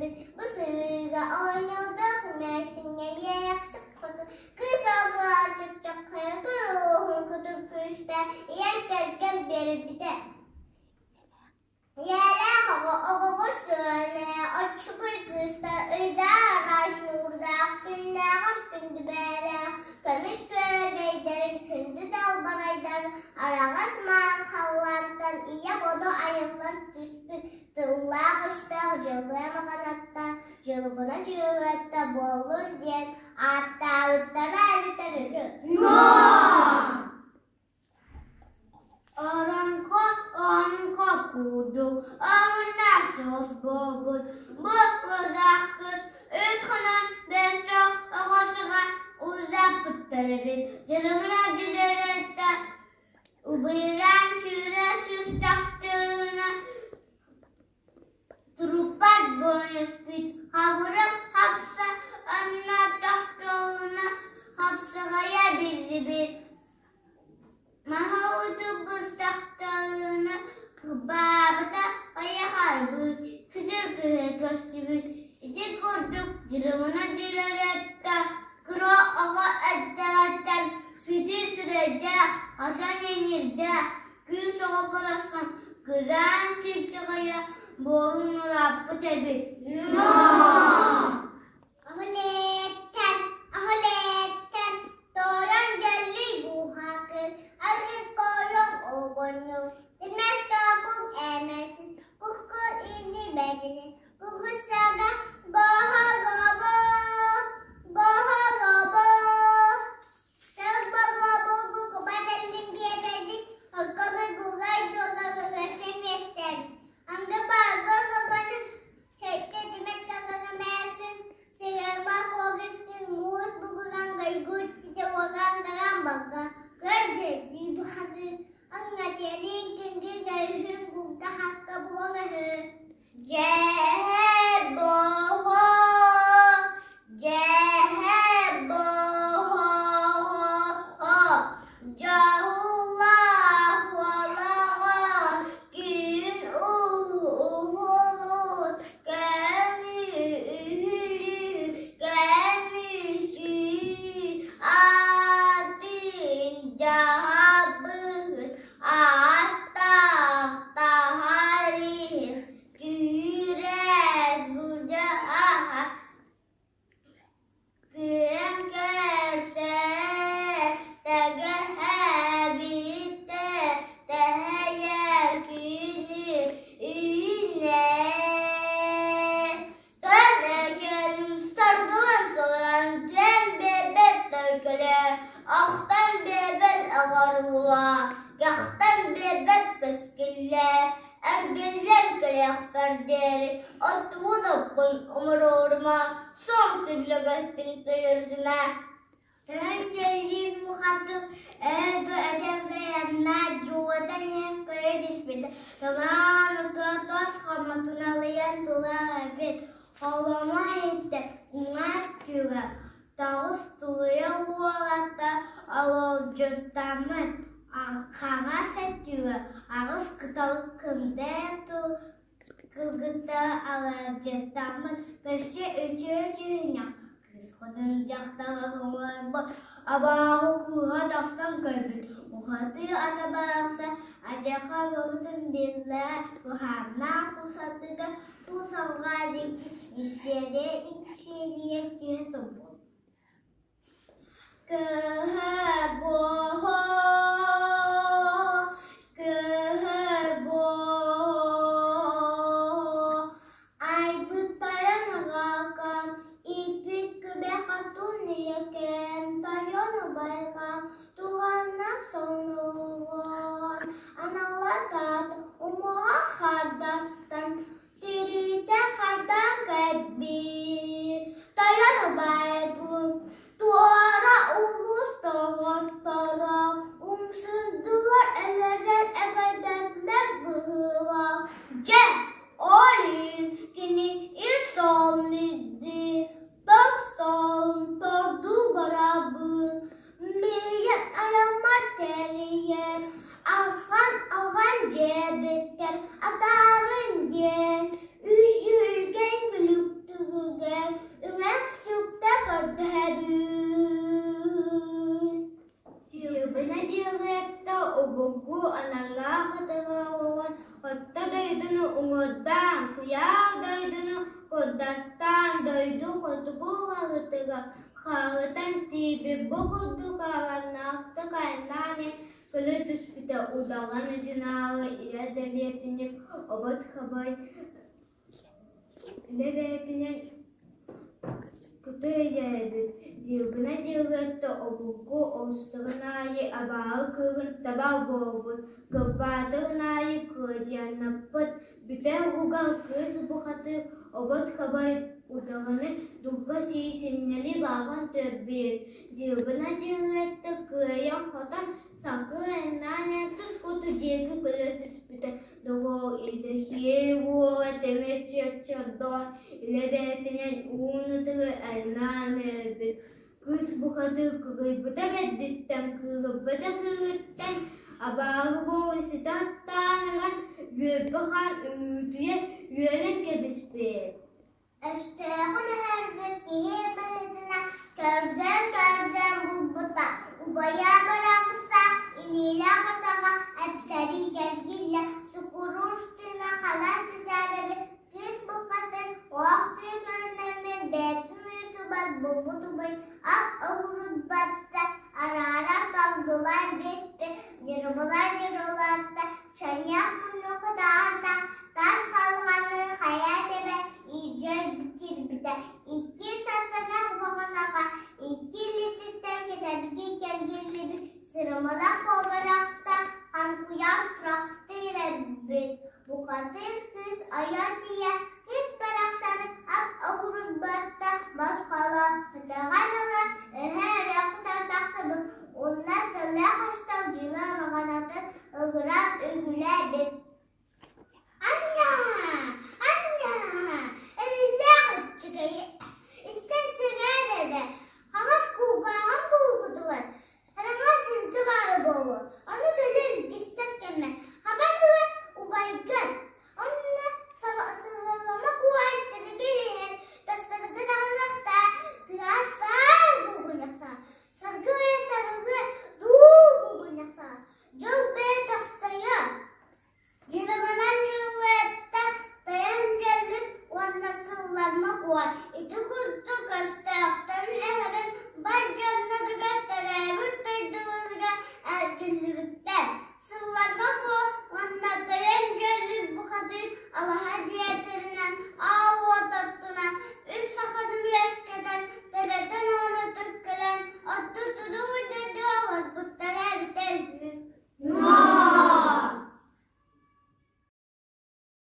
эбит. Бу сырыыга оонньоодох эмээхсиҥҥэ иэйэхсит хотун кыыс оҕо чыпчаххайа куруһун кутук күүстэ ийэм кэргэн биэрбитэ. Ийэлээх оҕо оҕоҕус түөнэ, оччугуй кыыстар ыйдаах араас нуурдаах, күннээҕим күндүбээлээх, көмүс күөрэгэйдэрин күндү далбарайдар, араҕас маан халлаантан ийэ бодо айыллан түспүт тыллаах өстөөх дьылыа маҕанаттан дьылыбына дьыалыатта буоллун диэн ааттаабыттара эбитэ үһү. Оронко оонко курдук омуннаах соҕус буолбут бу ыраах кыыс үс хонон бэстэх оҕосуга улааппыттар эбит. Дьырымына дьырырытта убайыраан сүүрэ сыстахтарына Туруппат буолуспут хабырык хапса оннотохтоҕуна хапсаҕайа биллибит. Маһа утук быстахтарына кырбаабыта хайахарбыт, күтүр күһэ көстүбүт. Ити курдук дьырыбына дьырырытта кыра оҕо эрдэҕиттэн сытыы сирэйдээх, хатан иҥиирдээх Кыыс оҕо барахсан кыраан чыпчаҕайа буорун ырааппыт эбит. Аһылыктан, аһылыктан, тойон дьэллий буһакы, арыы койон оҕонньор, тимэс тоокуҥ эмэсин, кукку ини бэдини, кугусага гоһо-гобо, гоһо-гобо. Дьэһэ боһо, дьэһэ боһо, дьоһулаах уолаҕа күн уһулун көмүһүлү көмүсү атын дьаһабыт Аттах таһарыыр күүрээт былдьаһа күөн көрсөр тэгэһэбиттэ тэһэйэр күнү үүнэр. Төнөкөн саргылан сылан түөн биэрбэт төлкөлө, ахтан биэрбэт аҕаруула, кэхтэн биэрбэт кэскиллэ, эргиллэн кэлиэхпэр диэри оттубут оппун умуруорума, суон сүллүгэспин төлөрүтүмэ. Төһөн дьэллиир мухатын ээ-дуу эдэр-зайанна дьуота иһэн көрө түспүтэ, талаан ото тос хомотуналыйан турар эбит, холомо иһиттэ уҥа өттүгэр тоҕус тулуйа уолаттар олордьуттаммыт, хаҥас өттүгэр аҕыс кыталык кындаа тыл кыргыттара алаадьыттаммыт өссө үтүө дьүһүннээх кыыс хотун дьахтара оҥорбут абааһы кыыһа тахсан көрбүт ухатыы ата барахсан адьаха бобутун биллэрэ туһааннаах тусатыгар тус алҕаа диэки иҥсиэдийэ иҥсиэдийэ түһэ турбут. Көһө-буоһу, көһө-буоһу, айбыт тойон аҕакам, ииппит күбэ хотун ийэкэм, тойон убайкам, туһаннах сонугун, аналлатаат уҥуоҕа хардастан, Тириитэ хардаан кэлбит, тойон убайбын, туора улуус доҕотторо. дойду хотугу хаһыытыгар хаалытан тиийбит бу курдук аараннаахтык айаннаан иһэн көлө түспүтэ удаҕан дьынаалы илэ дэриэтинньик обот хабай илэ бэйэтинэн Кута өйдөөбүт, дьыыбына дьыалыатта обургу оҕустаҕын аайы абааһы кыыһын таба буолбут, кылбаатаҕын аайы кыадьыаннаппыт, бүтэ угал кыыс бухатыыр обот хабай удаҕаны дулҕа сии синньэли бааҕан төрбүт, дьыыбына дьыалыатта кыайан-хотон салгыы айаннаан иһэн тус хоту диэки көлө түспүтэ Доҕоор, Илэһиэй уола тимир чоччордоон илэ бэйэтинэн уун-утары айаннаан өлбүт. Кыыс бухатыыр кыгыйбыта бэрдиттэн, кыыһырбыта кыыһыттан, абааһы буолан ситэ аттаан ылан, үөрбэ хаан үҥүүтүйэн үөрэн кэбиспит. Өстөөҕүн өһөрбүт киһи быһыытынан көрдөөн-көрдөөн булбута, убайа барахсан илиилээх атаҕа эпсэрии кэлгиллэ сукуруус тыына халан сытар эбит, кыыс букатын уох тыы көрүнэммит бэйэтин уйутубат булбут убай ап оҕурутбатта араара талгылаан биэрбит дьырыбылаа дьырылаатта чанньаах муннук хатааһынна таас халҕанын хайа тэбэ илдьэ киирбитэ икки саттанах баҕанаҕа икки илиититтэн кэтэрги кэргиллибит сырымалах хоборохсо хаҥкуйан турахтыыр эбит бухатыыр кыыс ойон тиийэ кыыс барахсаны ап оҕурутбатта босхоло көтөҕөн ылан өһө өрө кутан тахсыбыт уонна тыллаах өстөөх дьыла маҕанатын ыгыран үгүлээбит Анньа! Анньа! Эриллээх үчүгэйи истэн сэгээр эрэ, хаҥас кулгааҕым кулгутугар хараҥа сылгы баара буолуо, ону төлө илгистэр кэммэр хабан ылан убайгар, онно сылалама куо истэригэр иһэн тастарга даҕаныахтаа тыас саар бугуньахсаа, саргы бэйэ сарылыа дуу бугуньахсаа, дьол бэйэ тахсайа Дьырыбынан дьыллыаттан тайан кэллим уонна сылларма куо.